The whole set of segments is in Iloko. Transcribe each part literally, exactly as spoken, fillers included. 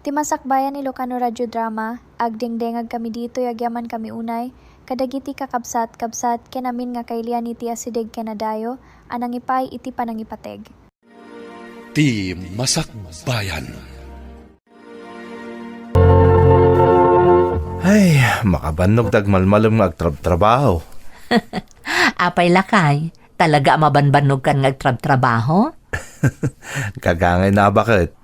Ti masakbayan Ilocano Radio Drama, agdengdengag kami ditoy agyaman kami unay, kadagiti kakabsat, kabsat, ken amin nga kailian iti asideg ken adayo a nangipaay iti panangipateg. Ti masakbayan. Ay, makabannog ti agmalmalem nga agtrabtrabaho. Apay lakay, talaga a mabanbannogkan nga agtrabtrabaho? Gagangay na a baket.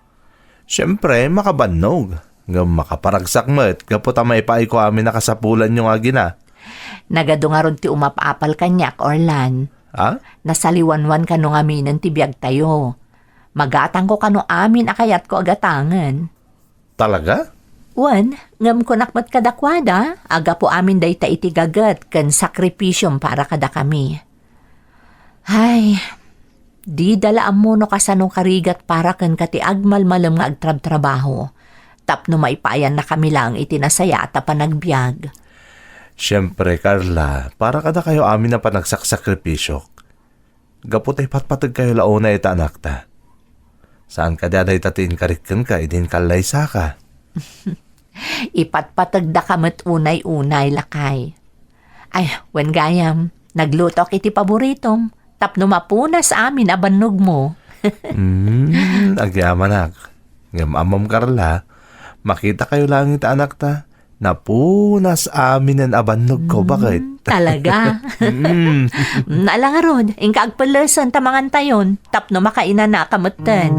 Siempre, makabannog. Ngem makaparagsak met gapu ta maipaayko amin a kasapulanyo nga agina. Nagadu ngarud ti umap-apal kaniak, Orlan. Ha? Nasaliwanwan kano ngaminen ti biagtayo. Magatangko kano amin a kayatko a gatangen. Talaga? Wen, ngem kunak met kadakuada, a gapu amin dayta iti gaget ken sakripisiom para kadakami. Ay, dida la ammo no kasano karigat para kenka ti agmalmalem nga agtrabtrabaho, tapno maipaayannakami laeng iti nasayaat a panagbiag. Siempre, Carla, para kadakayo amin a panagsaksakripisio. Gapu ta ipatpategkayo la unay ita anakta. Saan kadi a dayta ti inkarik kenka idi inkallaysaka? Ipatpategdaka met unay-unay, lakay. Ay, wen gayam, naglutoak iti paboritom, tapno mapunas amin a bannogmo. Hmm, agyamanak. Ngem ammom, Carla, makitakayo laeng ita anakta, napunas aminen a bannogko, Hmm, baket? Talaga? Mm. Mm, ala ngarud, inka agpellesen ta mangantayon. Tapno makainanaka metten.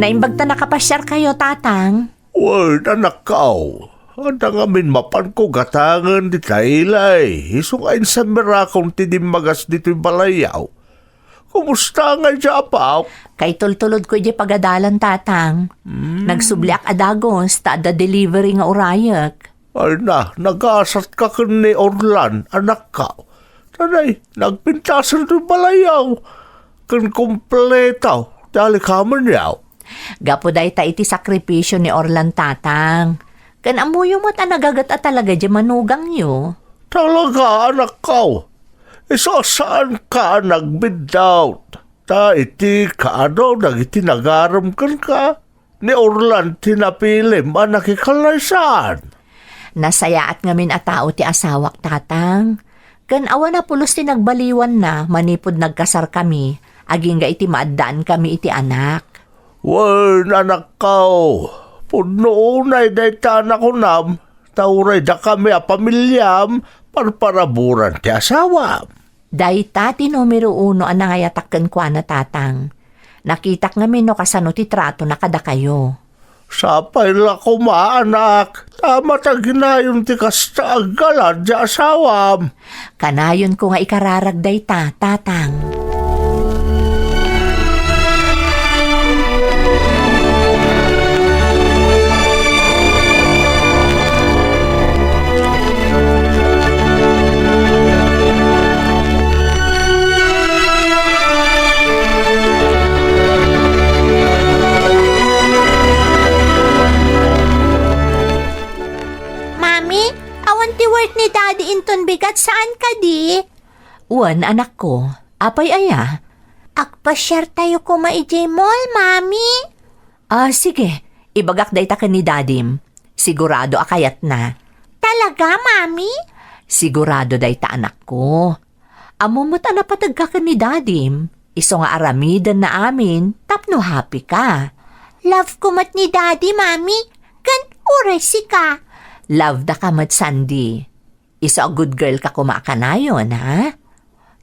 Naimbag ta nakapasiarkayo, Tatang. Wen, anakko, adda ngamin mapanko gatangen dita ilay, isu nga insan mirakon ti dimmagas ditoy balayyo. Kumusta ngay diay apak? Kaitultulodko idiay pagadalan, Tatang. Hmm. Nagsubliak a dagus, ta adda delivery nga urayek. Ay na, nagasatka ken ni Orlan, anakko. Tanay, nagpintasen toy balayyo. Ken kompleto ti alikamenyo. Gapu dayta iti sakripisio ni Orlan, Tatang. Ken ammoyo met a nagaget a talaga diay manugangyo. Talaga, anakko. Isu a saanka a nagbiddut. Ta iti kaadu dagiti nagarem kenka, ni Orlan ti napilim a nakikallaysaan. Nasayaat ngamin a tao ti asawak, Tatang. Ken awan a pulos ti nagbaliwanna manipud nagkasarkami, agingga iti maaddaankami iti anak. Wen, anakko, pudno unay dayta a nakunam, ta uray dakami a pamiliam, parparaburan ti asawam. Dayta ti numero uno a nangayatak kenkuana, Tatang. Nakitak ngamin no kasano ti tratona kadakayo. Sapay la koma, anak, ta mataginayon ti kasta a galad ti asawam. Kanayonko nga ikararag dayta, Tatang. Mami, awan ti work ni Daddy inton bigat, saan kadi? Wen, anakko. Apay aya? Agpasiartayo koma idiay mall, Mami. Ah, sige. Ibagak dayta ken ni Dadim. Sigurado a kayatna. Talaga, Mami? Sigurado dayta, anakko. Ammom met a napategka ken ni Dadim. Isu nga aramidenna amin tapno happy ka. Love ko met ni Daddy, Mami. Ken uray sika. Love daka met, Sandy. Isu a good girl ka koma a kanayon, ha?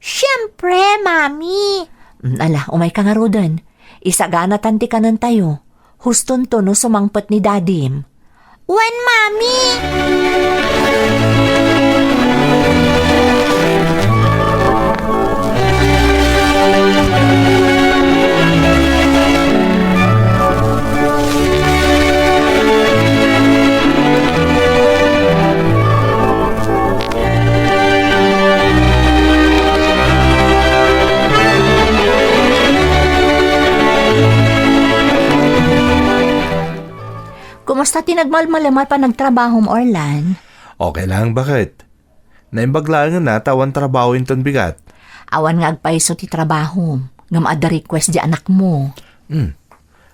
Siempre, Mami! Mm, ala, umayka ngaruden. Isaganatan ti kanentayo. Hustonto no sumangpet ni Dadim. Wen, Mami! Ania ti nagmalmalem a panagtrabahom, Orlan? Okay lang, baket? Naimbag laengen a ta awan trabaho inton bigat. Awan nga agpayso ti trabahom, ngem adda request ti anakmo. Hmm.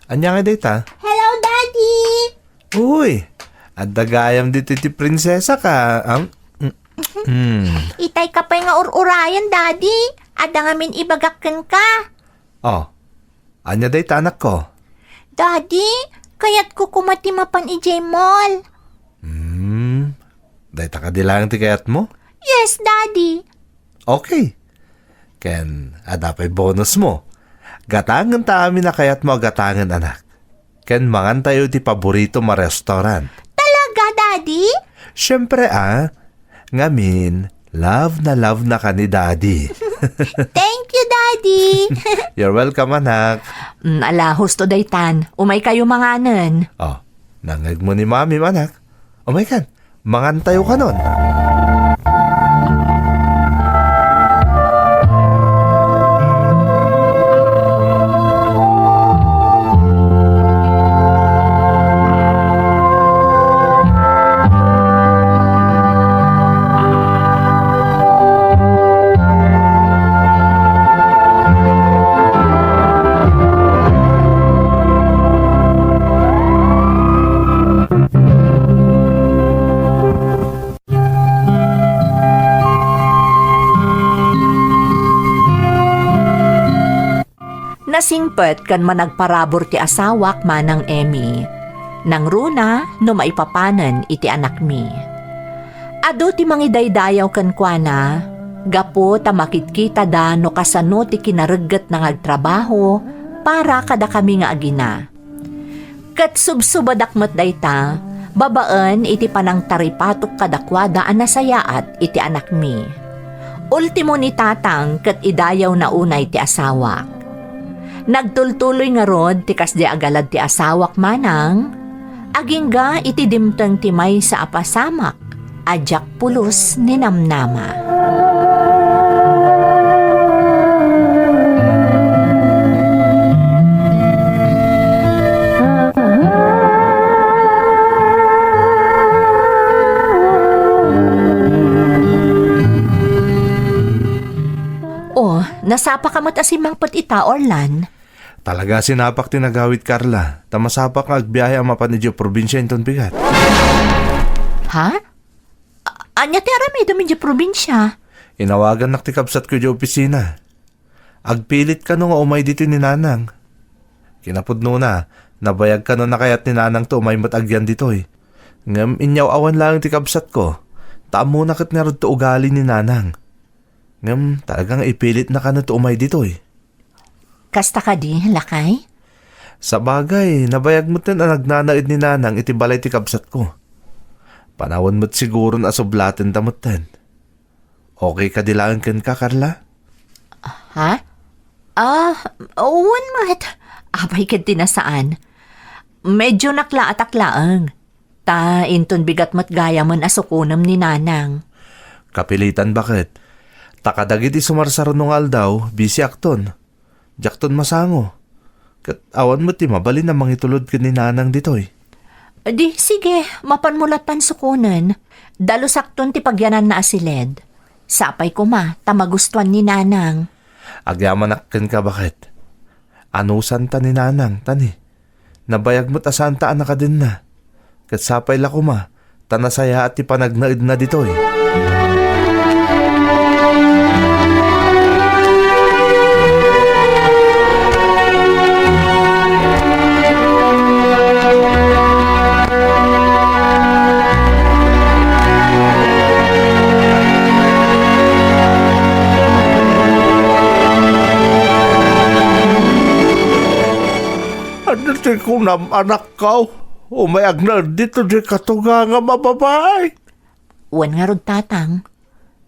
Ania nga dayta? Hello, Daddy! Uy, adda gayam ditoy ti prinsesa ka, am? Mm. Hmm. Itay ka pay nga ur-urayan, Daddy. Adda ngamin ibagak kenka. Oh, ania dayta, anakko? Daddy, kayatko koma ti mapan idiay mall. Hmm, dayta kadi laeng ti kayatmo? Yes, Daddy. Okay. Ken adda pay bonusmo. Gatangenta amin a kayatmo a gatangen, anak. Ken mangantayo iti paboritom a restaurant. Talaga, Daddy? Siempre, a. Ngamin, love na love na ka ni Daddy. Thank you, Daddy. You're welcome, anak. Mm, ala, husto daytan. Umay kayo manganen. Oh, nangngegmo ni Mami, anak. Umay kan, mangantayo kanon. Nasingpet ken managparabur ti asawak, Manang Emmy. Nangruna no maipapanen iti anakmi. Adu ti mangidaydayaw kenkuana, gapu ta makitkitada no kasano ti kinareggetna nga agtrabaho para kadakami nga agina. Ket subsubadak met dayta, babaen iti panangtaripatok kadakuada a nasayaat iti anakmi. Ultimo ni Tatang ket idayawna unay ti asawak. Nagtultuloy ngarud ti kasdi agalad ti asawak, Manang, agingga iti dimteng ti maysa a pasamak a diak pulos ninamnama. Oh, nasapa ka met a simmangpet ita, Orlan? Talaga, sinapak ti nagawid, Carla. Ta masapak nga agbiahe a mapan idiay probinsia inton bigat. Ha? A-, ania ti aramidem idiay probinsia? Inawagannak ti kabsatko idiay opisina. Agpilit kano nga umay ditoy ni Nanang. Kinapudnona, nabayag kano a kayat ni Nanang ti umay met agyan ditoy. Ngem inyaw-awan laeng ti kabsatko, ta ammona ket ngarud ti ugali ni Nanang. Ngem talaga nga ipilitna kano ti umay ditoy. Kasta kadi, lakay? Sabagay, nabayag metten a nagnanaed ni Nanang iti balay ti kabsatko. Panawen met siguron a sublatenta metten. Okay kadi laeng kenka, Carla? Ha? Ah, wen met. Apay ket ti nasaan. Medyo naklaatak laeng. Ta inton bigat met gayamen a sukonem ni Nanang. Kapilitan, baket. Ta kadagiti sumarsarno nga aldaw, bisiakton. Diakton masango. Ket awan met ti mabalin a mangitulod ken ni Nanang ditoy. Di, sige, mapanmo lattan sukonen. Dalusakton ti pagyananna a siled. Sapay koma, ta magustuan ni Nanang. Agyamanak kenka, baket. Anusanta ni Nanang, tani. Nabayag met a saanta a nakadenna. Ket sapay la koma, ta nasayaat ti panagnaedna ditoy. Ania ti kunam, anakko? Umay agnaed ditoy diay katugangam a babai. Wen ngarud, Tatang.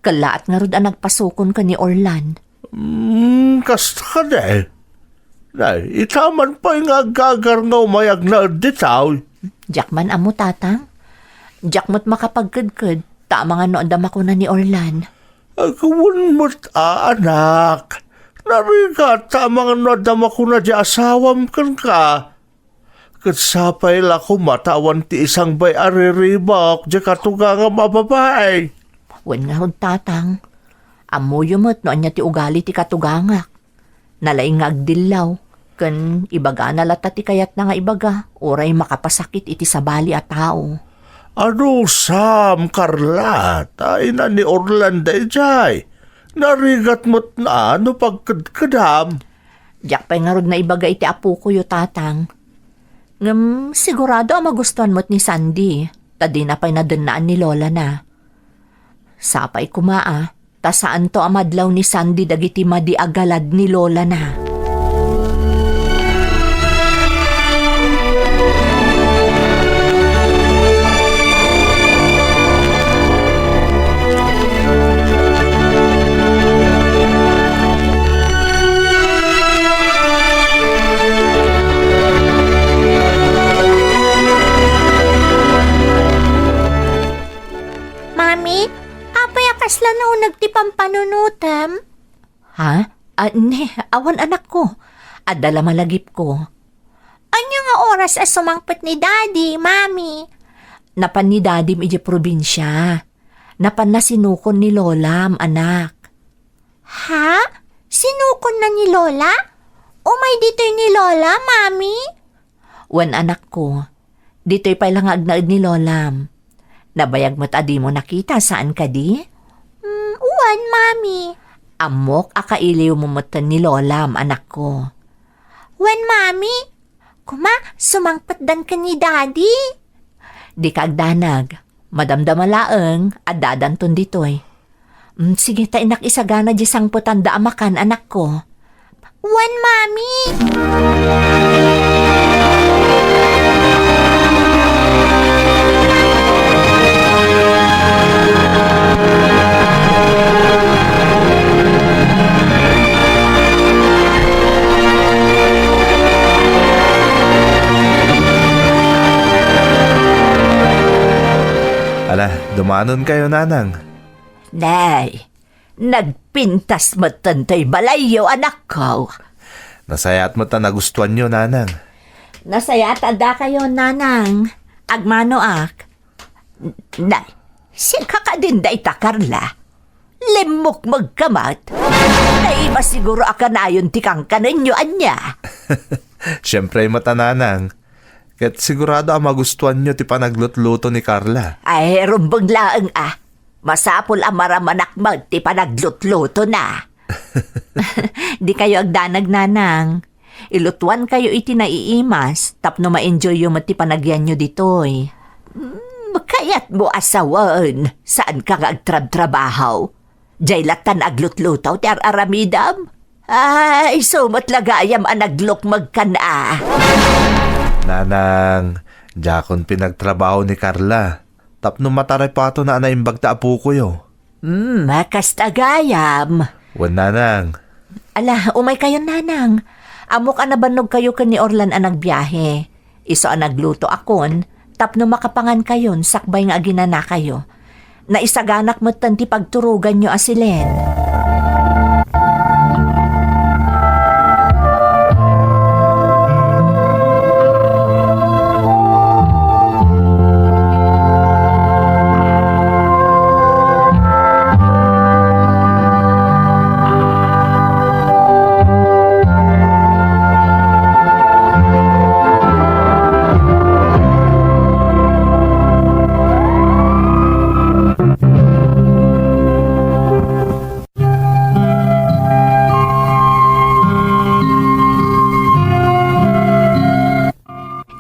Kellaat ngarud a nagpasukon ken ni Orlan. Hmm, kasta kadi? Nay, ita man pay nga aggagar nga umay agnaed ditoy. Diak man ammo, Tatang. Diak met makapagkedked, ta amangan no adda makuna ni Orlan. Agwan met a, anak. Narigat, ta amangan no adda makuna ti asawam kenka. Ket sapay la koma ta awan ti isangbay a riribuk diay katugangam a babai. Wen ngarud, Tatang. Ammoyo met no ania ti ugali ti katugangak. Nalaing nga agdillaw, ken ibagana latta ti kayatna nga ibaga, uray makapasakit iti sabali a tao. Adusam, Carla, ta ina ni Orlan daydiay. Narigat met na no pagkedkedam. Diak pay ngarud naibaga iti apokoyo, Tatang. Ngem sigurado a magustuan met ni Sandy, ta dina pay nadennaan ni lolana. Sapay koma a, ta saanto a madlaw ni Sandy dagiti madi a galad ni lolana. Mami, apay a kasla nauneg ti pampanunotem? Ha? Ah, ne, awan, anakko. Adda la malagipko. Ania nga oras a sumangpet ni Daddy, Mami? Napan ni Dadim idiay probinsia. Napanna sinukon ni Lolam, anak. Ha? Sinukonna ni Lola? Umay ditoy ni Lola, Mami? Wen, anakko. Ditoy pay la nga agnaed ni Lolam. Nabayag met a dimo nakita, saan kadi? Mm, wen, Mami. Ammok a kailiwmo metten ni Lolam, anakko. Wen, Mami. Kuma, sumangpetdan ken ni Daddy. Dika agdanag. Madamdama laeng, addadanton ditoy. Mm, sige, ta innak isagana diay sangpetanda a makan, anakko. Wen, Mami! Ala, dumanonkayo, Nanang. Nay, nagpintas metten toy balayyo, anakko. Nasayaat met a nagustuanyo, Nanang. Nasayaat a dakayo, Nanang. Agmanoak. Nay, sika kadin dayta, Carla. Limmukmegka met. Ay, masiguro a kanayon ti kankanenyo, ania? Siempre met a, Nanang. Ket sigurado a magustuanyo ti panaglutluto ni Carla. Ay, rumbeng laeng a. Masapul a maramanak met ti panaglutlutona. Dikayo agdanag, Nanang. Ilutuankayo iti naiimas tapno ma-enjoyyo met ti panagyanyo ditoy. Mm, kayatmo a sawen, saanka nga agtrabtrabaho? Diay lattan aglutluto ti ar-aramidem? Ay, isu met la gayam a naglukmegkan a. Nanang, diakon pinagtrabaho ni Carla. Tapno mataripatona a naimbag ti apokoyo. Hmm, kasta gayam. Wen, Nanang. Ala, umaykayon, Nanang. Ammok a nabannogkayo ken ni Orlan a nagbiahe. Isu a naglutoakon tapno makapangankayon sakbay nga aginanakayo. Naisaganak metten ti pagturoganyo a silen.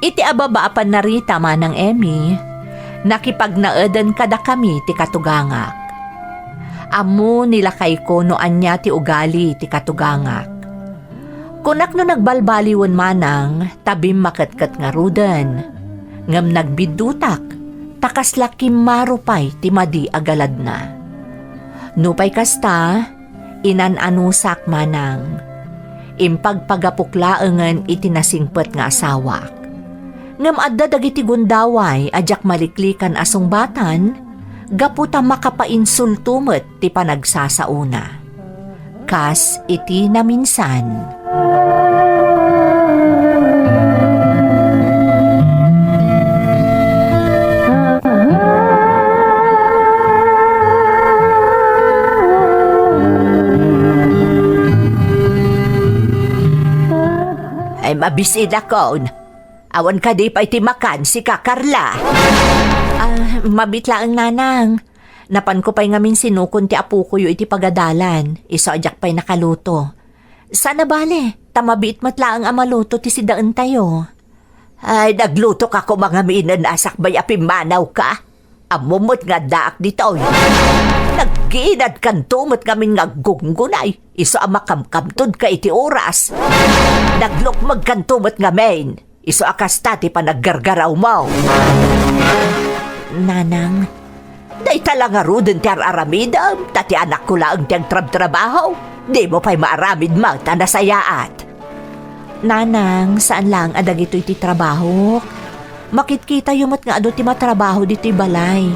Iti ababa a pannarita, Manang Emmy, nakipagnaeden kadakami ti katugangak. Ammo ni lakayko no ania ti ugali ti katugangak. Kunak no nagbalbaliwen, Manang, ta bimmaketket ngaruden. Ngem nagbiddutak, ta kasla kimmaro pay ti madi a galadna. Nupay kasta, inan-anusak, Manang. Impagpagapok laengen iti nasingpet nga asawak. Ngem adda dagiti gundaway a diak maliklikan a sungbatan gapu ta makapainsulto met ti panagsasaona. Kas iti naminsan. Ay, mabisinakon. Awan kadi pay ti makan, sika, Carla? Ah, mabiit laeng, Nanang. Napanko pay ngamin sinukon ti apokoyo iti pagadalan, isu a diak pay nakaluto. Saan a bale, ta mabiit met laeng a maluto ti sidaentayo. Ay, naglutoka koma ngaminen a sakbay a pimmanawka. Ammom met nga addaak ditoy. Nagkinadkanto met ngamin nga aggunggunay, isu a makamkamtodka iti oras. Naglukmegkanto met ngamin, isu a kasta ti panaggargarawmo. Nanang. Dayta la ngaruden ti ar-aramidem, ta ti anakko laeng ti agtrabtrabaho. Dimo pay maaramid met a nasayaat. Nanang, saan laeng a dagitoy ti trabahok. Makitkitayo met nga adu ti matrabaho ditoy balay.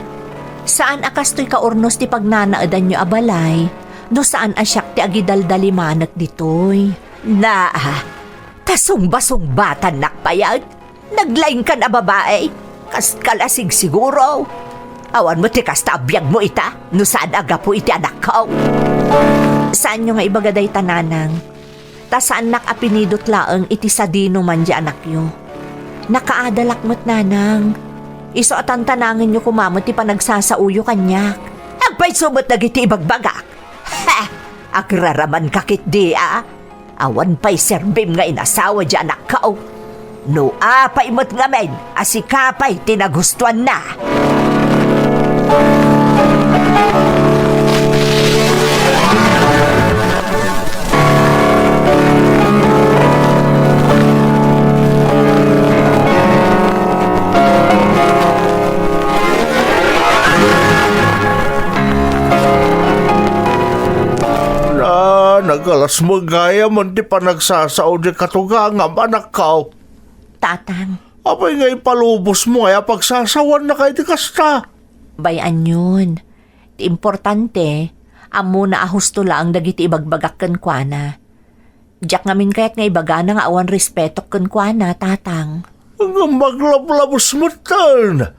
Saan a kastoy kaurnos ti pagnanaedanyo a balay, no saan a siak ti agidaldalimanek ditoy. Naa, ta sungbasungbatannak payen. Naglaingkan a babai, kas kalasig siguro. Awan met ti kasta a biagmo ita, no saan a gapu iti anakko. Saanyo nga ibaga dayta, Nanang. Ta saannak a pinidot laeng iti sadinoman di anakyo. Nakaadalak met, Nanang. Isu a tantanangenyo koma met ti panagsasaoyo kaniak. Agpayso met dagiti ibagbagak. Ha! Agraramanka ketdi a? Awan pay serbim nga inasawa di anakko. No apay met ngamin a sika pay ti nagustuanna. Na, nagalas met gayam ti panagsasao di katugangam, anakko. Tatang. Apay nga ipalubosmo nga apagsasawaannaka iti kasta? Bay-anyon. Ti importante, ammona a husto laeng dagiti ibagbagak kenkuana. Diak ngamin kayat nga ibagana nga awan respetok kenkuana, Tatang. Ngem aglablabos metten.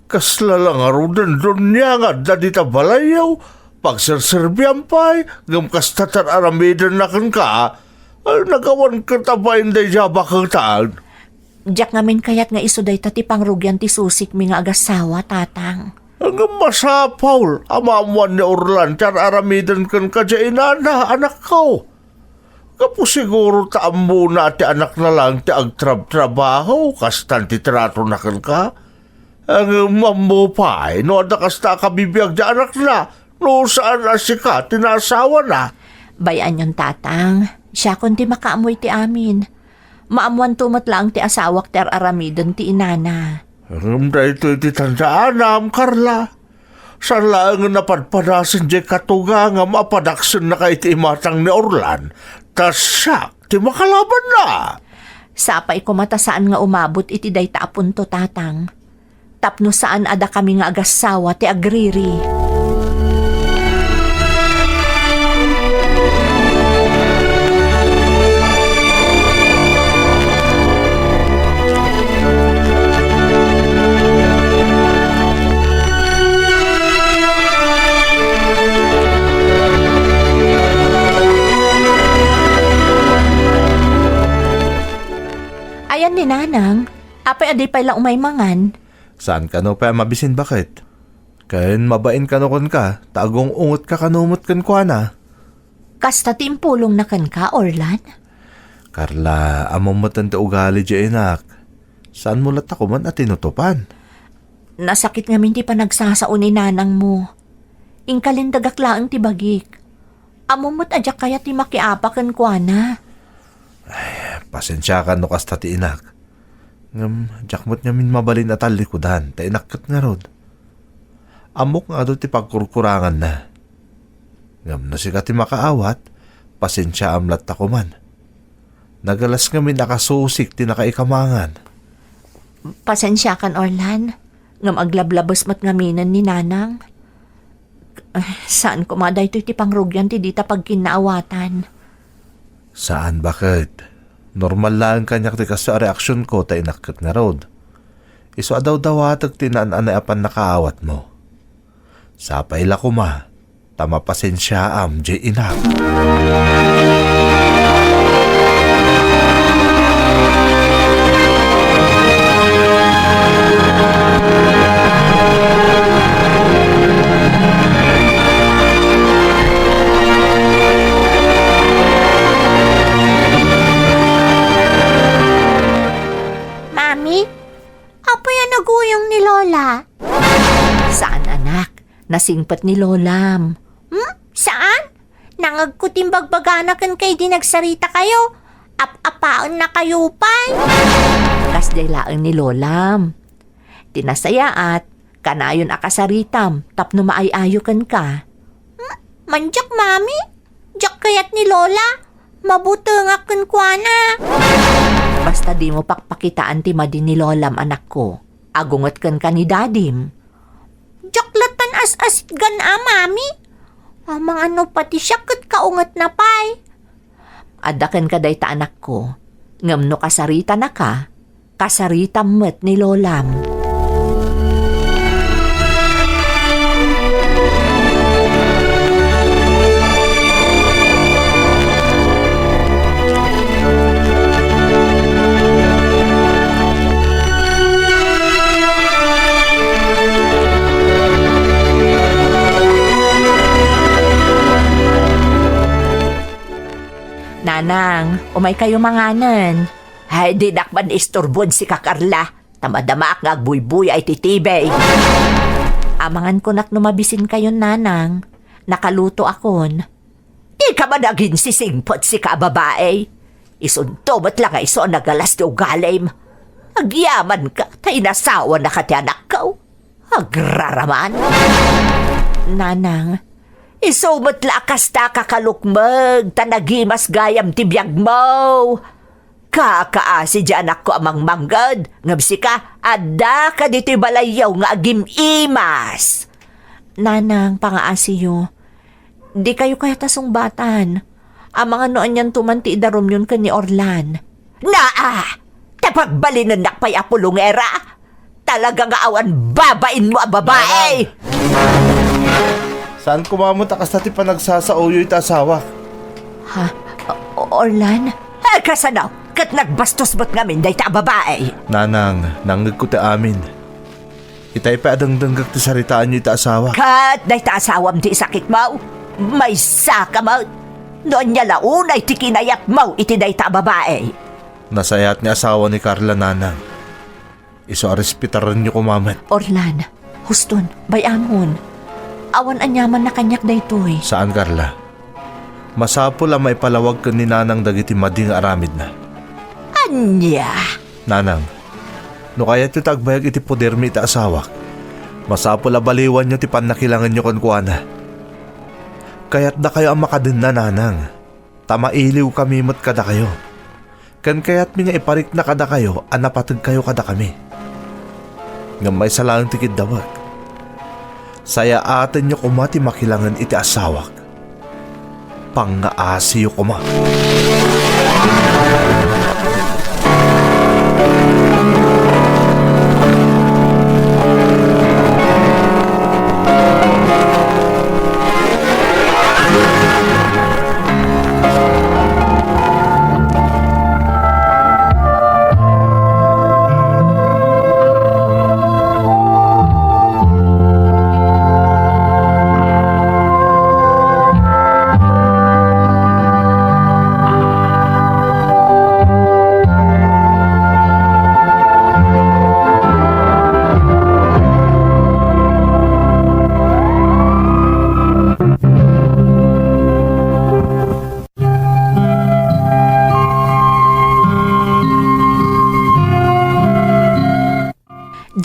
Kasla la ngaruden donia nga adda dita balayyo, pagserserbiam pay, ngem kasta ti ar-aramidenna kenka, a, nagawan ket a bain daydiay a baketan. Diak ngamin kayat nga isu dayta ti pangrugian ti susikmi nga agassawa, Tatang. Ngem masapul a maammoan ni Orlan ti ar-aramiden kenka diay inana, anakko. Gapu siguro ta ammona a ti anakna laeng ti agtrabtrabaho, kastan ti tratona kenka. Ngem ammo pay no adda kasta a kabibiag ti anakna, no saan a sika ti naasawana. Bay-anyon, Tatang. Siakon ti makaammo iti amin. Maammoanto met laeng ti asawak ti ar-aramiden ti inana. Ngem daytoy ti tandaanam, Carla. Saan laengen a padpadasen diay katugangam a padaksennaka iti imatang ni Orlan, ta siak ti makalabanna. Sapay koma ta saan nga umabot iti dayta a punto, Tatang. Tapno saan a dakami nga agassawa ti agriri. Ayan ni Nanang, apay a di pay la umay mangan? Saan kano pay a mabisin, baket? Ken mabain kano kenka, ta agung-ungetka kano met kenkuana. Kasta ti impulongna kenka, Orlan? Carla, ammom metten ti ugali diay inak. Saanmo latta koman a tinutopan? Nasakit ngamin ti panagsasao ni nanangmo. Inkalindagak laeng ti bagik. Ammom met a diak kayat ti makiapa kenkuana. Ay, pasensiakan no kasta ti inak. Ngem diak met ngamin mabalin a tallikudan, ta inak ket ngarud. Ammok nga adu ti pagkurkuranganna. Ngem no sika ti makaawat, pasensiaam latta koman. Nagalas ngamin a kasusik ti nakaikamangan. Pasensiakan, Orlan. Ngem aglablabes met ngaminen ni Nanang. Saan koma daytoy ti pangrugian ti dita pagkinnaawatan. Saan, baket? Normal laeng kaniak ti kastoy a reaksionko ta inak ket ngarud. Isu a dawdawatek ti naan-anay a pannakaawatmo. Sapay la koma ta mapasensiaam diay inak. Nasingpet ni Lolam. Hmm? Saan? Nangegko ti imbagbagana kenka idi nagsaritakayo. Ap-apaennakayo pay. Kasdiay laeng ni Lolam. Ti nasayaat, kanayon a kasaritam tapno maay-ayo kenka. Hmm? Mandiak, Mami? Diak kayat ni Lola. Mabutengak kenkuana. Basta dimo pakpakitaan ti madi ni Lolam, anakko. Agunget kenka ni Dadim. Diak latta as-asitgan a, Mami. Amangan no pati siak ket kaungetna pay. Adda kenka dayta, anakko. Ngem no kasaritanaka, kasaritam met ni Lolam. Nanang, umaykayo manganen. Ay, dinak man isturbon sika, Carla. Ta madamaak nga agbuybuya iti T V. Amangan kunak no mabisinkayon, Nanang. Nakalutoakon. Dika man aginsisingpet sika a babai. Isunto met la nga isu a nagalas ti ugalim. Agyamanka ta inasawanaka ti anakko. Agraraman. Nanang, isu met la a kasta kakalukmeg ta nagimas gayam ti biagmo. Kakaasi di anakko a mangmangged, ngem sika, addaka ditoy balayyo nga agim-imas. Nanang, pangaasiyo. Dikayo kayat a sungbatan. Amangan no anianto man ti idarumyon ken ni Orlan. Naa! Ta pagbalinennak pay a pulongera! Talaga nga awan babainmo a babae! Saan koma met a kasta ti panagsasaoyo iti asawak? Ha? O-, Orlan? Ay, kasano? Ket nagbastos met ngamin dayta a babae? Nanang, nangngegko ti amin. Itay pay a dengdenggek ti saritaanyo iti asawak. Ket dayta asawam ti isakitmo? Maysaka met! No ania la unay ti kinayatmo iti dayta a babae? Nasayaat nga asawa ni Carla, Nanang. Isu a respetarenyo koma met. Orlan, huston, bay-amon. Awan aniamanna kaniak daytoy. Saan, Carla. Masapul a maipalawag ken ni Nanang dagiti madi nga aramidna. Ania? Nanang, no kayatyo ti agbayag iti podermi iti asawak, masapul a baliwanyo ti pannakilangenyo kenkuana. Kayatdakayo a makadenna, Nanang, ta mailiwkami met kadakayo. Ken kayatmi nga iparikna kadakayo a napategkayo kadakami. Ngem maysa laeng ti kiddawek. Sayaatenyo koma ti makilangen iti asawak. Pangngaasiyo koma.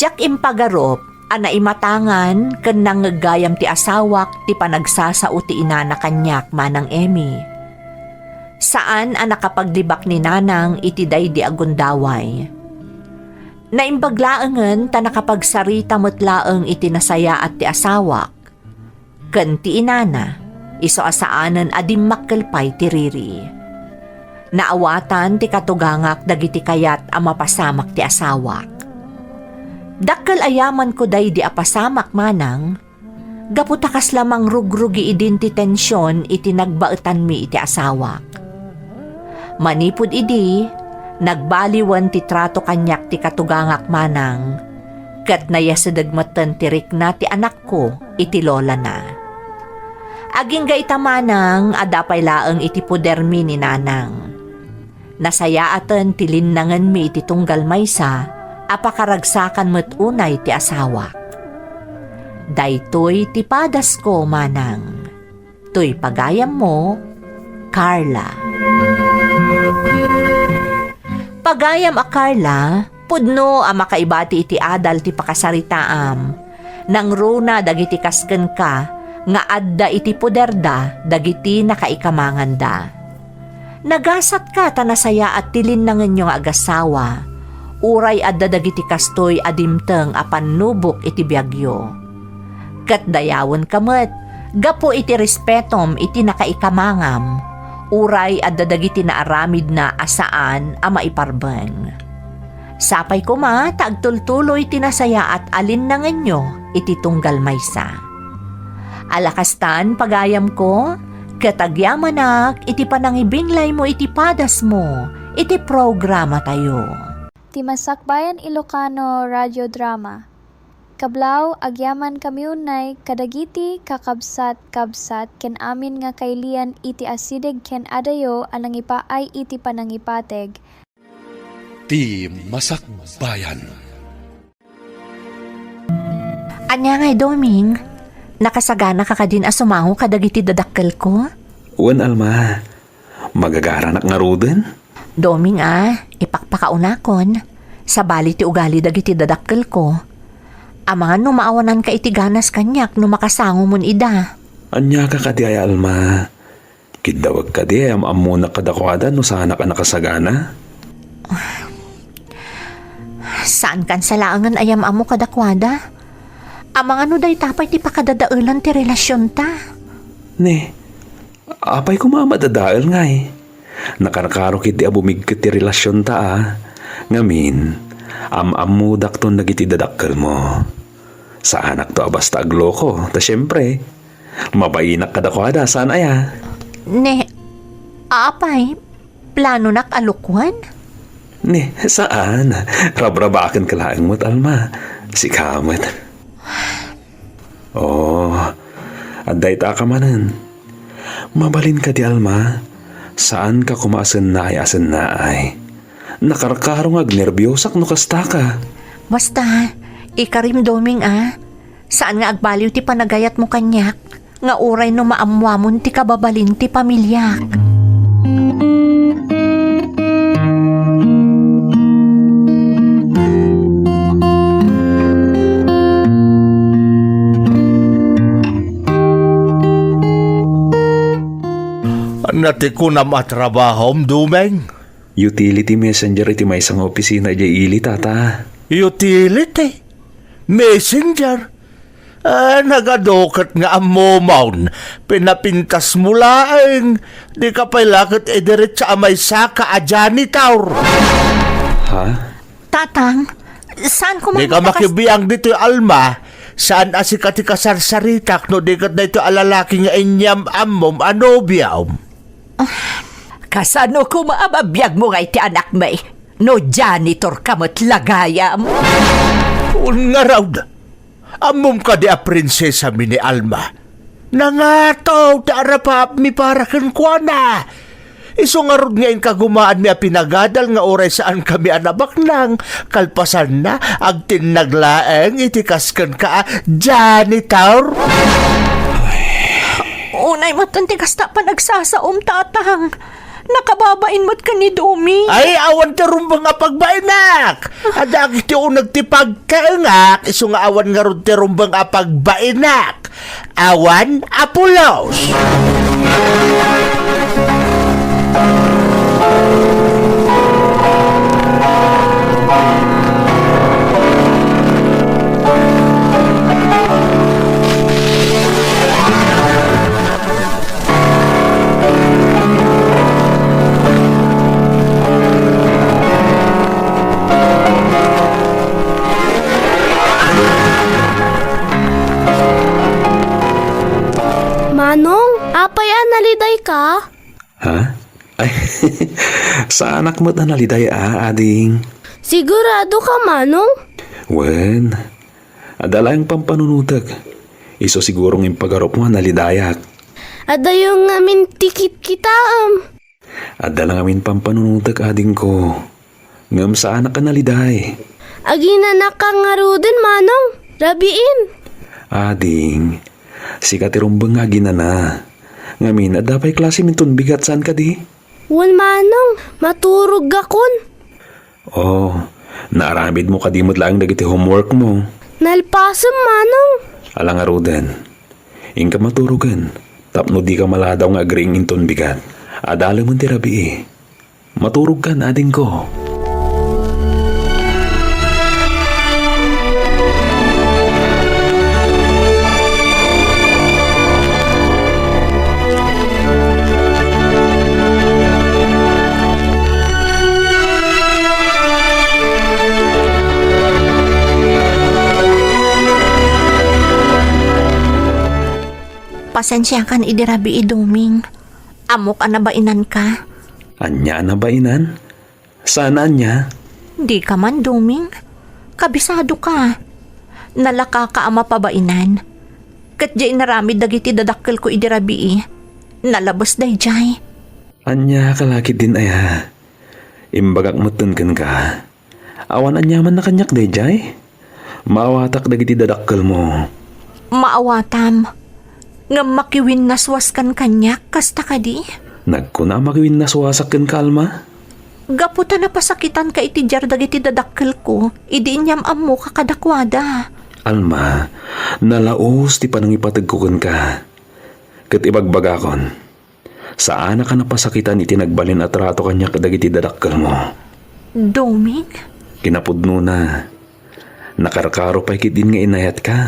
Diak impagarup a naimatangan ken nangngeg gayam ti asawak ti panagsasao ti inana kaniak, Manang Emmy. Saan a nakapaglibak ni Nanang iti daydi a gundaway. Naimbag laengen ta nakapagsarita met laeng iti nasayaat ti asawak ken ti inana, isu a saanen a dimmakkel pay ti riri. Naawatan ti katugangak dagiti kayat a mapasamak ti asawak. Dakkel a yamanko daydi a pasamak, Manang, gapu ta kasla mangrugrugi idin ti tension iti nagbaetanmi iti asawak. Manipud idi, nagbaliwen ti trato kaniak ti katugangak, Manang, ket nayasedeg metten ti rikna ti anakko iti lolana. Agingga ita, Manang, adda pay laeng iti podermi ni Nanang. Nasayaaten ti linnangenmi iti tunggal maysa a pakaragsakan met unay ti asawak. Daytoy ti padasko, manang. Toy pagayammo, Carla. Pagayam a Carla, pudno a makaibati iti adal ti pakasaritaam. Nangruna dagiti kas kenka nga adda iti poderda dagiti nakaikamanganda. Nagasatka ta nasayaat ti linnangenyo nga agasawa, uray adda dagiti kastoy a dimteng a pannubok iti biagyo. Ket dayawenka met gapu iti respetom iti nakaikamangam, uray adda dagiti naaramidna a saan a maiparbeng. Sapay koma ta agtultuloy ti nasayaat a linnangenyo iti tunggal maysa. Ala kastan, pagayamko, ket agyamanak iti panangibinglaymo iti padasmo iti programatayo. Ti Masakbayan Ilocano Radio Drama. Kablaw, agyamankami unay kadagiti kakabsat-kabsat ken amin nga kailian iti asideg ken adayo a nangipaay iti panangipateg. Ti Masakbayan. Ania ngay, Doming? Nakasaganaka kadin a sumango kadagiti dadakkelko? Wen, Alma. Magagaranak ngaruden? Doming a, ipakpakaunakon. Sabali ti ugali dagiti dadakkelko. Amangan no maawananka iti ganas kaniak no makasangomon ida. Aniaka kadi ay, Alma? Kiddawek kadi ay am-ammonak kadakuada no saanak a nakasagana? Saankan sa laengen a yam-ammo kadakuada? Amangan no dayta pay ti pakadadaelan ti relasionta? Ne, apay koma a madadael ngay? Nakarkaro ketdi a bumigket ti relasionta a. Ngamin, am-ammodakton dagiti dadakkelmo. Saanakto a basta agloko, ta siempre, mabainak kadakuada, saan aya? Ne, apay, planonak a lokoen? Ne, saan. Rabrabaken ka laeng met, Alma. Sika met. Oh, adda ita ka manen. Mabalin kadi, Alma. Saanka koma a sennaay a sennaay. Nakarkaro nga agnerbiosak no kastaka. Basta, ikarim, Doming a. Saan nga agbaliw ti panagayatmo kaniak, nga uray no maammuamon ti kababalin ti pamiliak. Ania ti kunam a trabahom, Doming? Utility messenger iti maysa nga opisina idiay ili, Tata. Utility? Messenger? Ah, nagadu ket nga ammomon. Pinapintasmo laeng. Dika pay la ket idiretsa a maysaka a janitor. Ha? Tatang, saan koma... Dika makibiang ditoy, Alma. Saan a sika ti kasarsaritak no di ket daytoy a lalaki nga inyam-ammom a nobiom. Kasano koma a mabiagmo ngay ti anakmi no janitorka met la gayam? Wen ngarud, ammom kadi a prinsesami ni Alma? Nangato ti arapaapmi para kenkuana. Isu ngarud nga inkagumaanmi a pinagadal nga uray saankami a nabaknang, kalpasanna, agtinnag laeng iti kas kenka a janitor. Unay met ti kasta a panagsasaom, Tatang. Nakababain met ken ni Domi. Ay, awan ti rumbeng a pagbainak. Adda dagiti uneg ti pagkaengak, isu nga awan ngarud ti rumbeng a pagbainak. Awan a pulos. Manong, apay a nalidayka? Ha? Ay, saanak met a naliday a, ading. Sigurado ka, Manong? Wen, adda laeng pampanunotek. Isu siguro nga impagarupmo a nalidayak. Adayo ngamin ti kitkitaem. Adda la ngamin pampanunotek, adingko. Ngem saanak a naliday. Aginanaka ngaruden, Manong. Rabiin. Ading, sika ti rumbeng nga aginana. Ngamin, adda pay klasem inton bigat, saan kadi? Wen, Manong, maturog gakon. Oh, naaramidmo kadi met laeng dagiti homeworkmo? Nalpasem, Manong. Ala ngaruden, inka maturogen, tapno dika maladaw nga agriing inton bigat. Adalemen ti rabii. Maturogkan, adingko. Pasensiakan idi rabii, Doming. Ammok a nabainanka. Ania a nabainan? Saan a ania? Dika man, Doming. Kabisadoka. Nalakaka a mapabainan. Ket diay inaramid dagiti dadakkelko idi rabii. Nalabes daydiay. Ania ka la ketdin aya? Imbagak metten kenka. Awan aniamanna kaniak daydiay? Maawatak dagiti dadakkelmo. Maawatam. Ngem makiwinnaswaskan kaniak, kasta kadi? Nagkuna a makiwinnaswasak kenka, Alma? Gapu ta napasakitanka iti diar dagiti dadakkelko, idi inyam-ammoka kadakuada. Alma, nalaus ti panangipategko kenka. Ket ibagbagakon, saanak a napasakitan iti nagbalin a trato kaniak dagiti dadakkelmo. Doming? Kinapudnona, nakarkaro pay ketdin nga inayatka,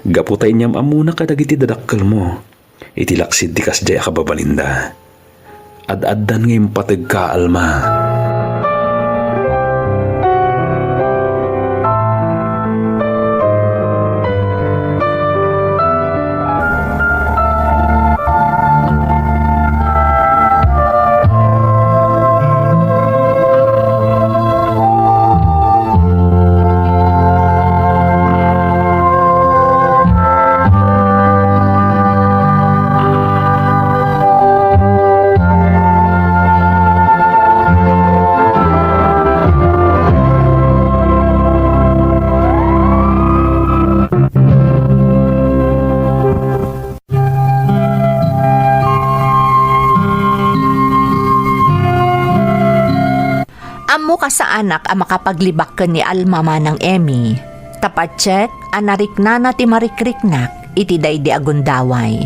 gapu ta inyam-ammona kadagiti dadakkelmo. Iti laksid ti kasdiay a kababalinda, ad-addan nga impategka, Alma. Ammok a saanak a makapaglibak ken ni Alma manang Emmy, ta patiek a nariknana ti marikriknak iti daydi a gundaway.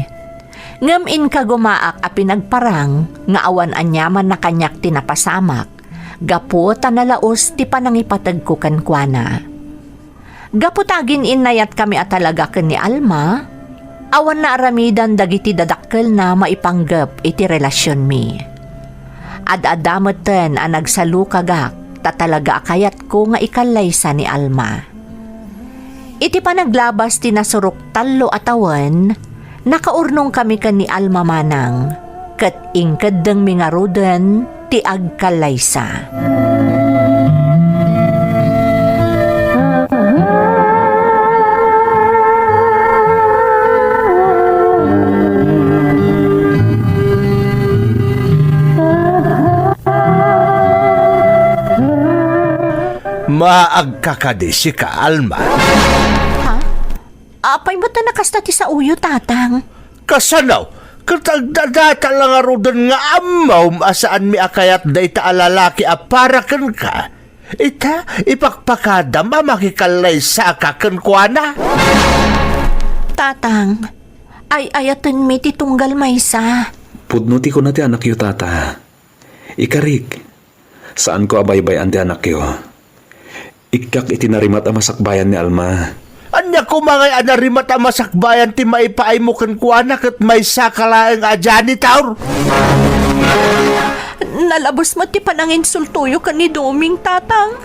Ngem inkagumaak a pinagparang nga awan aniamanna kaniak ti napasamak, gapu ta nalaus ti panangipategko kenkuana. Gapu ta agin-innayatkami a talaga ken ni Alma, awan naaramidan dagiti dadakkelna maipanggep iti relasionmi. Ad-adda metten a nagsalukagak ta talaga a kayatko nga ikallaysa ni Alma. Iti panaglabas ti nasurok tallo a tawen, nakaurnongkami ken ni Alma manang, ket inkeddengmi ngaruden ti agkallaysa. Maagka kadi sika, Alma? Ha? Apay met a nakasta ti saoyo, Tatang? Kasano? Ket agdadata la ngaruden nga ammom a saanmi a kayat dayta a lalaki a para kenka. Ita, ipakpakadam a makikallaysaka kenkuana. Tatang, ay-ayatenmi ti tunggal maysa. Pudno ti kuna ti anakyo, Tata. Ikarik, saanko a baybay-an ti anakyo. Ikkak iti narimat a masakbayan ni Alma. Ania koma ngay a narimat a masakbayan ti maipaaymo kenkuana ket maysaka laeng a janitor? Nalabes met ti pananginsultoyo ken ni Doming, Tatang.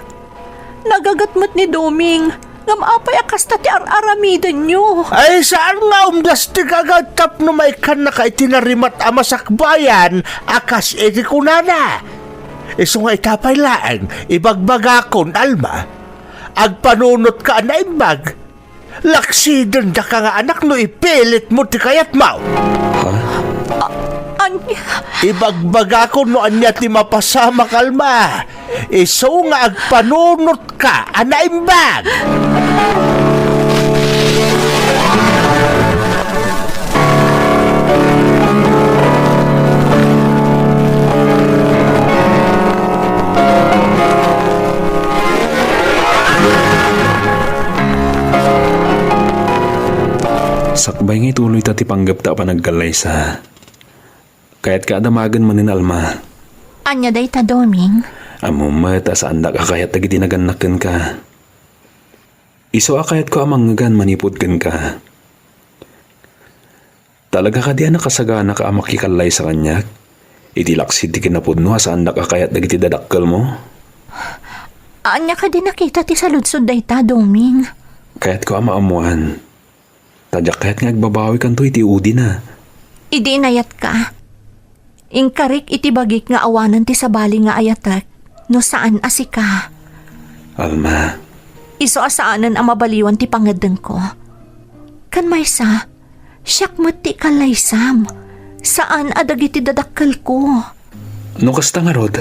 Nagaget met ni Doming, ngem apay a kasta ti ar-aramidenyo? Ay, saan nga umdas ti gaget tapno maikkannaka iti narimat a masakbayan a kas iti kunana. Isu nga ita pay laeng, ibagbagakon, Alma, agpanunotka a naimbag. Laksidendaka nga anak no ipilitmo ti kayatmo. Ha? A-, ania? Ibagbagakon no ania ti mapasamak, Alma. Isu nga agpanunotka a naimbag. Sakbay nga ituloyta ti panggepta a panagkallaysa, kayatka a damagen manen, Alma. Ania dayta, Doming? Ammom met a saandak a kayat dagiti nagannak kenka. Isu a kayatko a mangngegan manipud kenka. Talaga kadi a nakasagana ka a makikallaysa kaniak? Iti laksid ti kinapudno a saandak a kayat dagiti dadakkelmo? Ania kadi nakita ti saludsod dayta, Doming? Kayatko a maammoan. Ta diak kayat nga agbabawikanto iti udina. Idi inayatka, inkarik iti bagik nga awanen ti sabali nga ayatek no saan a sika. Alma. Isu a saanen a mabaliwan ti pangeddengko. Ken maysa, siak met ti ikallaysam, saan a dagiti dadakkelko. No kasta ngarud,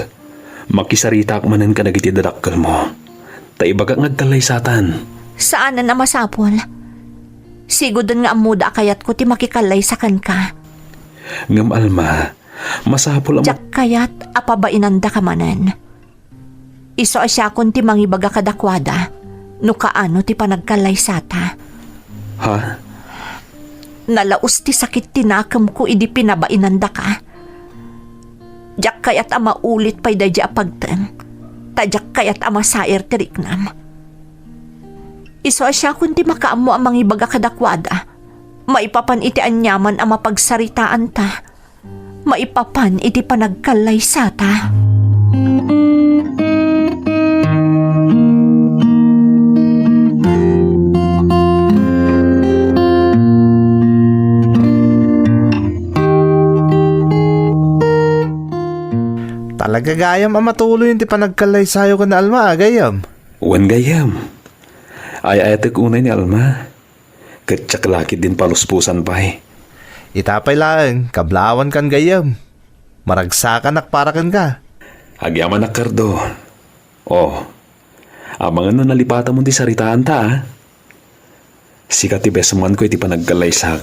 makisaritaak manen kadagiti dadakkelmo, ta ibagak nga agkallaysatan. Saanen a masapul. Siguden nga ammoda a kayatko ti makikallaysa kenka. Ngem, Alma, masapul a ma- Diak kayat a pabainandaka manen. Isu a siakon ti mangibaga kadakuada no kaano ti panagkallaysata. Ha? Nalaus ti sakit ti nakemko idi pinabainandaka. Diak kayat a maulit pay daydi a pagteng, ta diak kayat a masair ti riknam. Isu a siakon ti makaammo a mangibaga kadakuada maipapan iti aniaman a mapagsaritaanta, maipapan iti panagkallaysata. Talaga gayam a matuloyen ti panagkallaysayo ken ni Alma, a, gayyem? Wen, gayyem. Ay-ayatek unay ni Alma. Ket diak la ketdin palusposan pay. Ita pay laeng, kablaawankan, gayyem. Maragsakanak para kenka. Agyamanak, Cardo. O, amangan no nalipatamon ti saritaanta, a? Sika ti best manko iti panagkallaysak.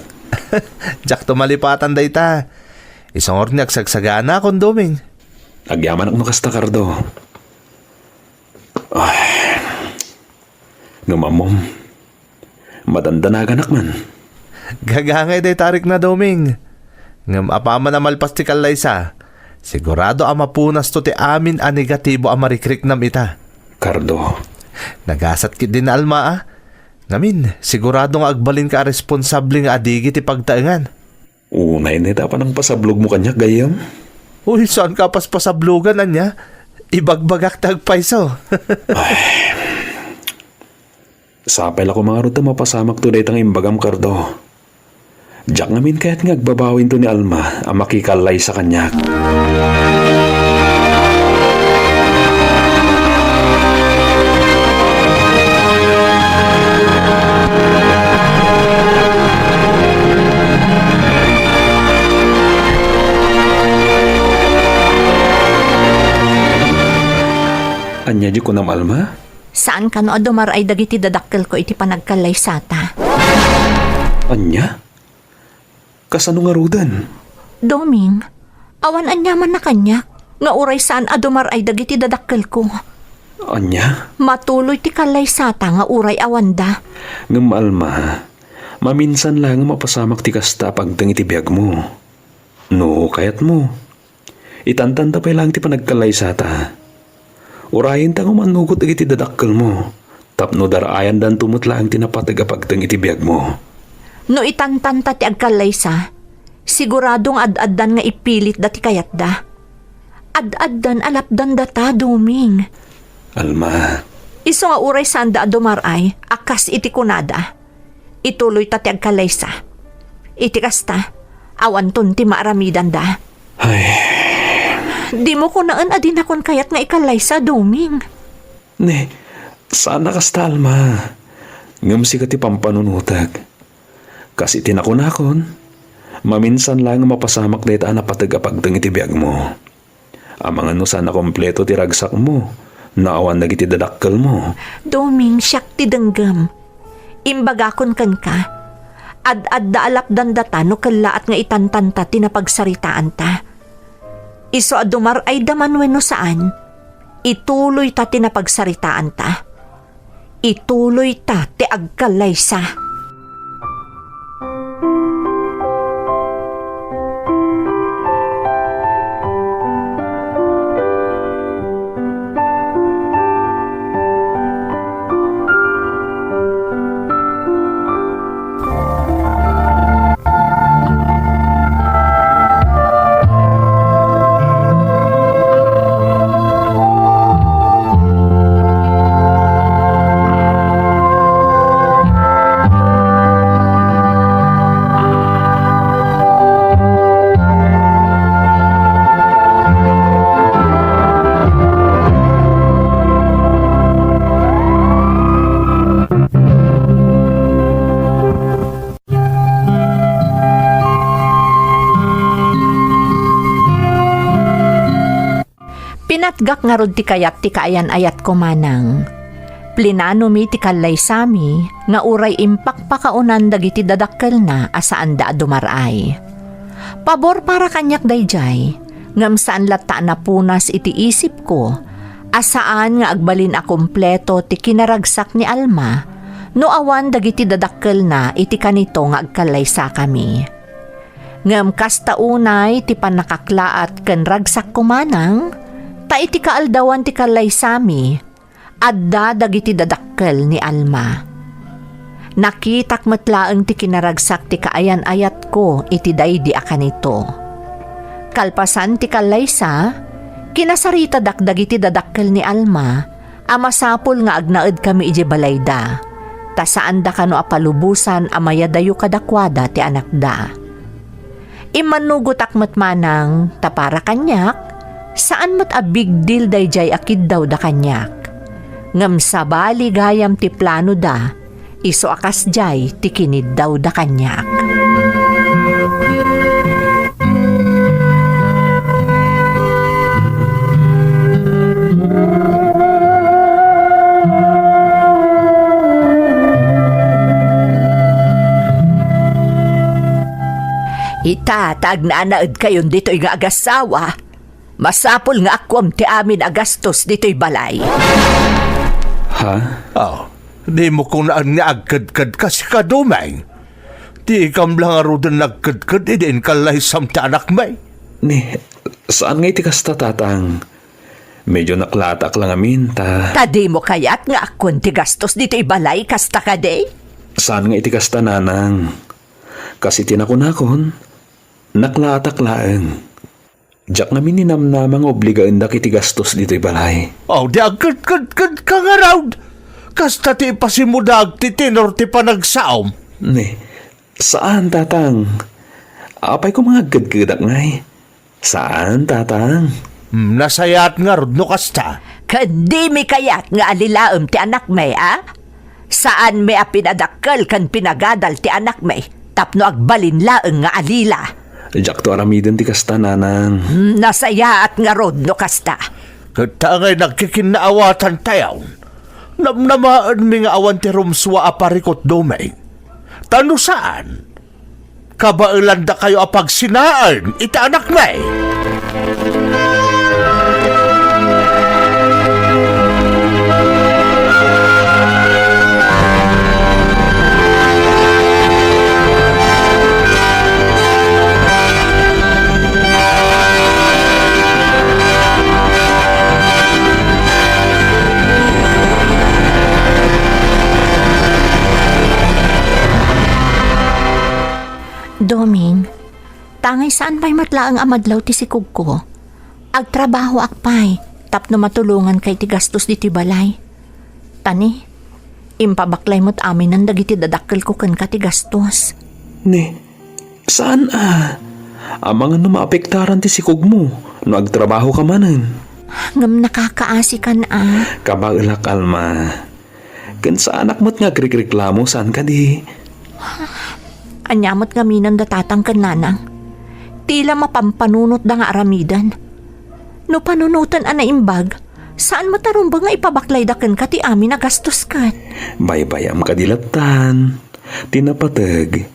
Diakto malipatan dayta. Isu ngarud nga agsagsaganakon, Doming. Agyamanak no kasta, Cardo. Ay. Ngem ammom, madandanaganak man. Gagangay dayta a rikna, Doming. Ngem apaman a malpas ti kallaysa, sigurado a mapunasto ti amin a negatibo a marikriknam ita. Cardo. Nagasat ketdin ni Alma, a. Ngamin, sigurado nga agbalinka a responsable nga adigi ti pagtaengan. Unay ne ta panangpasablogmo kaniak, gayyem? Uy, saanka a paspasablogan, ania? Ibagbagak ta agpayso. Ay. Sapay la koma ngarud ta mapasamakto dayta nga imbagam, Cardo. Diak ngamin kayat nga agbabawinto ni Alma a makikallaysa kaniak. Ania di kunam, Alma? Saan kano a dumar-ay dagiti dadakkelko iti panagkallaysata. Ania? Kasano ngaruden? Doming, awan aniamanna kaniak nga uray saan a dumar-ay dagiti dadakkelko. Ania? Matuloy ti kallaysata nga uray awanda. Ngem, Alma, maminsan laeng a mapasamak ti kasta a pagteng iti biagmo. No kayatmo, itantanta pay laeng ti panagkallaysata. Urayenta nga umannugot dagiti dadakkelmo, tapno dar-ayandanto met laeng ti napateg a pagteng iti biagmo. No itantanta ti agkallaysa, sigurado nga ad-addan nga ipilitda ti kayatda. Ad-addan a lapdandata, Doming. Alma. Isu nga uray saanda a dumar-ay a kas iti kunada, ituloyta ti agkallaysa. Iti kasta, awanton ti maaramidanda. Ay. Dimo kunaen a dinakon kayat nga ikallaysa, Doming. Ne, saan a kasta, Alma. Ngem sika ti pampanunotek. Kas iti nakunakon, maminsan laeng a mapasamak dayta a napateg a pagteng iti biagmo. Amangan no saan a kompleto ti ragsakmo no awan dagiti dadakkelmo. Doming, siak ti denggem. Imbagakon kenka, ad-adda a lapdandata no kellaat nga itantanta ti napagsaritaanta. Isu a dumar-ayda man wenno saan, ituloyta ti napagsaritaanta. Ituloyta ti agkallaysa. Gak ngarud ti kayat ti kaayan-ayatko, manang. Plinanomi ti kallaysami nga uray impakpakaonan dagiti dadakkelna a saanda a dumar-ay. Pabor para kaniak daydiay, ngem saan latta a napunas iti isipko a saan nga agbalin a kompleto ti kinaragsak ni Alma no awan dagiti dadakkelna iti kanito nga agkallaysakami. Ngem kasta unay ti pannakaklaat ken ragsakko, manang, ta iti kaaldawan ti kallaysami, adda dagiti dadakkel ni Alma. Nakitak met laeng ti kinaragsak ti kaayan-ayatko iti daydi a kanito. Kalpasan ti kallaysa, kinasaritadak dagiti dadakkel ni Alma a masapul nga agnaedkami idiay balayda, ta saanda kano a palubosan a mayadayo kadakuada ti anakda. Immannugotak met manang ta para kaniak, saan met a big deal daydiay a kiddawda kaniak. Ngem sabali gayam ti planoda, isu a kasdiay ti kiniddawda kaniak. Ita, ta agnanaedkayon ditoy nga agassawa, masapul nga akkuam ti amin a gastos ditoy balay. Ha? Oh, dimo kunaen nga agkedkedka, sika, Doming. Diam la ngaruden nagkedked idi inkallaysam ti anakmi? Ni, saan nga iti kasta, Tatang. Medyo naklaatak la ngamin, ta... Ta dimo kayat nga akkuen ti gastos ditoy balay, kasta kadi? Saan nga iti kasta, Nanang. Kas iti nakunakon, naklaatak laeng. Diak ngamin ninamnama nga obligaendak iti gastos ditoy balay. Oh, di agkedkedkedka ngarud. Kasta ti ipasimudag ti tenor ti panagsaom. Ni, saan, Tatang. Apay koma nga agkedkedak ngay? Saan, Tatang. Hmm, nasayaat ngarud no kasta. Ken dimi kayat nga alilaem ti anakmi, a? Saanmi a pinadakkel ken pinagadal ti anakmi tapno agbalin laeng nga alila. Diakto aramiden ti kasta, Nanang. Hmm, nasayaat ngarud no kasta. Ket ta ngay nagkikinnaawatan tayon, namnamaenmi nga awan ti rumsua a parikut, Doming. Ta no saan, kabaelandakayo a pagsinaen iti anakmi. Doming, tangay saan pay met laeng a madlaw ti sikogko. Agtrabahoak pay tapno matulonganka iti gastos ditoy balay. Ta ni, impabaklay met aminen dagiti dadakkelko kenka ti gastos. Ni, saan a? Amangan no maapektaran ti sikogmo no agtrabahoka manen. Ngem nakakaasikan a. Kabaelak, Alma. Ken saanak met nga agrikreklamo, saan kadi? Ania met ngamin da tatang ken nanang? Ti la mapampanunotda nga aramiden. No panunoten a naimbag, saan met a rumbeng nga ipabaklayda kenka ti amin a gastos ket. Baybay-am kadi lattan. Ti napateg,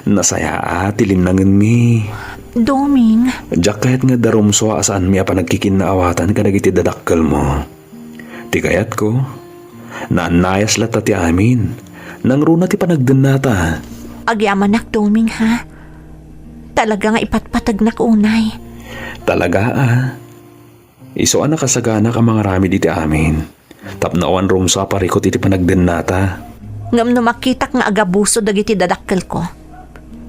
nasayaat ti linnangenmi. Doming. Diak kayat nga darumsua a saanmi a panagkikinnaawatan kadagiti dadakkelmo. Ti kayatko, naannayas latta ti amin. Nangruna ti panagdennata. Agyamanak, Doming, ha? Talaga nga ipatpategnak unay. Talaga a. Isu a nakasaganak a mangaramid iti amin. Tapno awan rumsua a parikut iti panagdennata. Ngem no makitak nga agabuso dagiti dadakkelko,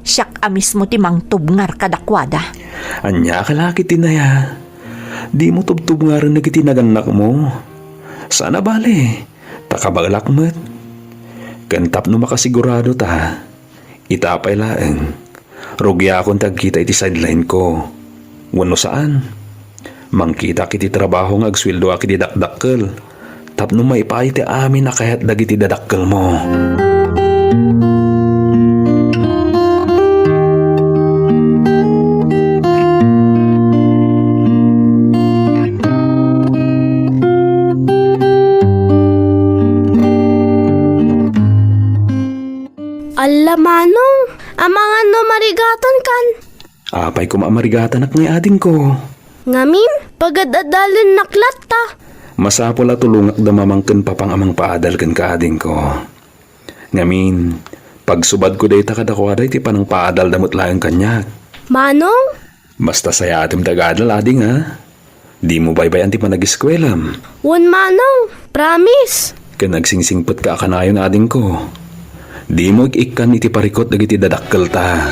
siak a mismo ti mangtubngar kadakuada. Ania ka la ketdin aya? Dimo tubtubngaren dagiti nagannakmo. Saan a bale, ta kabaelak met. Ken tapno makasigurado ta, ita pay laeng, rugiakon ti agkita iti sideline-ko. Wenno saan, mangkitak iti trabaho nga agsueldoak iti dakdakkel tapno maipaay ti amin a kayat dagiti dadakkelmo. Alla, Manong, amangan no marigatankan. Apay koma a marigatanak ngay, adingko? Ngamin, pagad-adalennak latta. Masapul a tulongakda mamang ken papang a mangpaadal kenka, adingko. Ngamin, pagsubadko dayta kadakuada iti panangpaadalda met laeng kaniak. Manong? Basta sayaatem ti agadal, ading, a. Dimo baybay-an ti panageskuelam. Wen, Manong. Promise. Ken agsingsingpetka a kanayon, adingko. Dimo ig-ikkan iti parikut dagiti dadakkelta.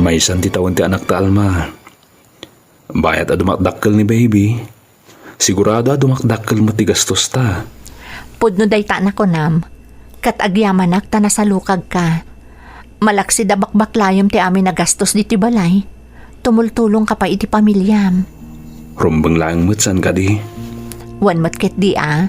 Maysan ti tawen ti anakta, Alma. Bayat a dumakdakkel ni baby, sigurado a dumakdakkel met ti gastosta. Pudno dayta a nakunam, ket agyamanak ta nasalukagka. Malaksid a bakbaklayem ti amin a gastos ditoy balay, tumultulongka pay iti pamiliam. Rumbeng laeng met saan kadi? Wen met ketdi a.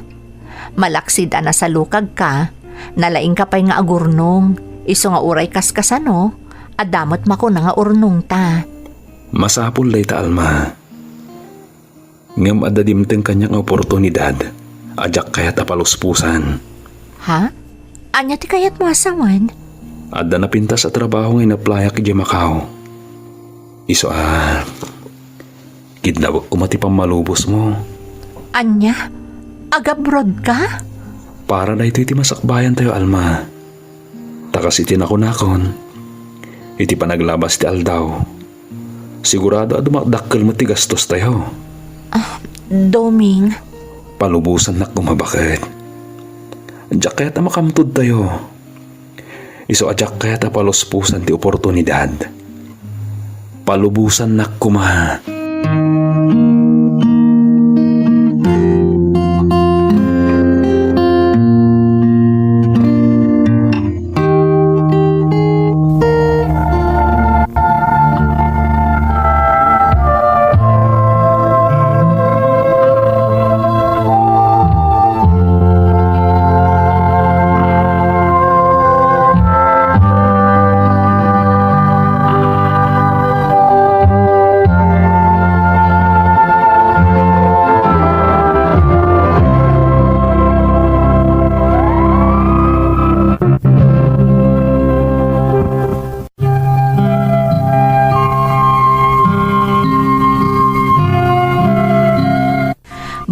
Malaksid a nasalukagka, nalaingka pay nga agurnong, isu nga uray kaskasano, adda met makuna nga urnongta. Masapul dayta, Alma. Ngem adda dimteng kaniak nga oportunidad a diak kayat a paluspusan. Ha? Ania ti kayatmo a sawen? Adda napintas a trabaho nga inaplayak idiay Macau. Isu a, kidnawek koma ti pammalubosmo. Ania? Agabroadka? Para daytoy ti masakbayantayo, Alma. Ta kas iti nakunakon, iti panaglabas ti aldaw, sigurado a dumakdakkel met ti gastostayo. Ah, Doming. Palubosannak koma baket. Diak kayat a makamtodtayo. Isu a diak kayat a paluspusan ti oportunidad. Palubosannak koma.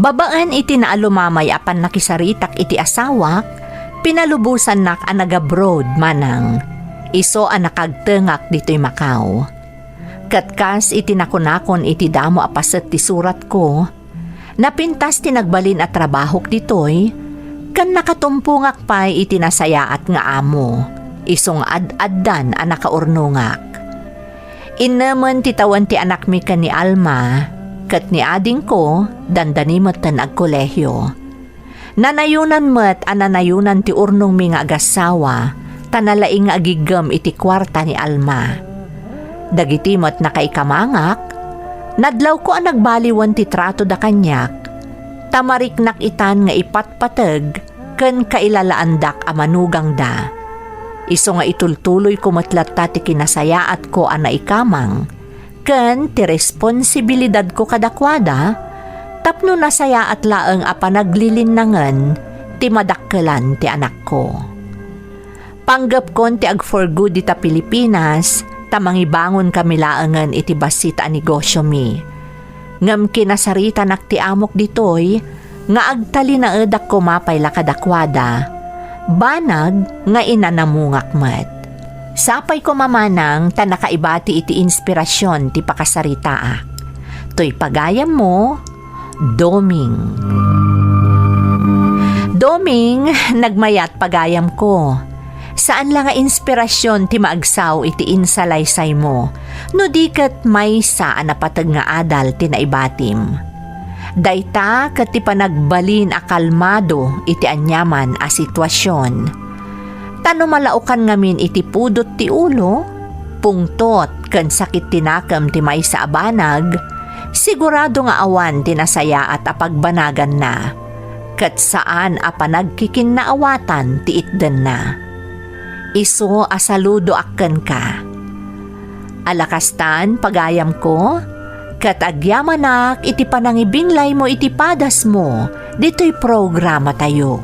Babaen iti naalumamay a pannakisaritak iti asawak, pinalubosannak a nagabroad manang. Isu a nakagtengak ditoy Macau. Ket kas iti nakunakon iti damo a paset ti suratko, napintas ti nagbalin a trabahok ditoy, ken nakatumpongak pay iti nasayaat nga amo, isu nga ad-addan a nakaurnongak. Innemen ti tawen ti anakmi ken ni Alma, ket ni adingko, dandani metten agkolehio. Nanayonan met a nanayonan ti urnongmi nga agassawa, ta nalaing nga agiggem iti kuarta ni Alma. Dagiti met nakaikamangak, nadlawko a nagbaliwen ti tratoda kaniak, ta mariknak itan nga ipatpateg ken kailalaandak a manugangda. Isu nga itultuloyko met latta ti kinasayaatko a naikamang ken ti responsibilidadko kadakuada tapno nasayaat laeng a panaglilinnangen ti madakkelan ti anakko. Panggepkon ti ag-for good dita Pilipinas, ta mangibangon kami laengen iti bassit a negosyomi. Ngem kinasaritanak ti amok ditoy, nga agtalinaedak koma pay la kadakuada. Banag nga inanamungak met. Sapay koma manang ta nakaibati iti inspirasyon ti pakasaritaak. Toy pagayammo, Doming. Doming, nagmayat pagayamko. Saan la nga inspirasyon ti maagsao iti insalaysaymo, no di ket maysa a napateg nga adal ti naibatim. Dayta ket ti panagbalin a kalmado iti aniaman a sitwasyon. Ta no malaokan ngamin iti pudot ti ulo, pungtot ken sakit ti nakem ti maysa a banag, sigurado nga awan ti nasayaat a pagbanaganna, ket saan a panagkikinnaawatan ti itdenna. Isu a saludoak kenka. Alakastan, pagayamko, ket agyamanak iti panangibinglaymo iti padasmo ditoy programatayo.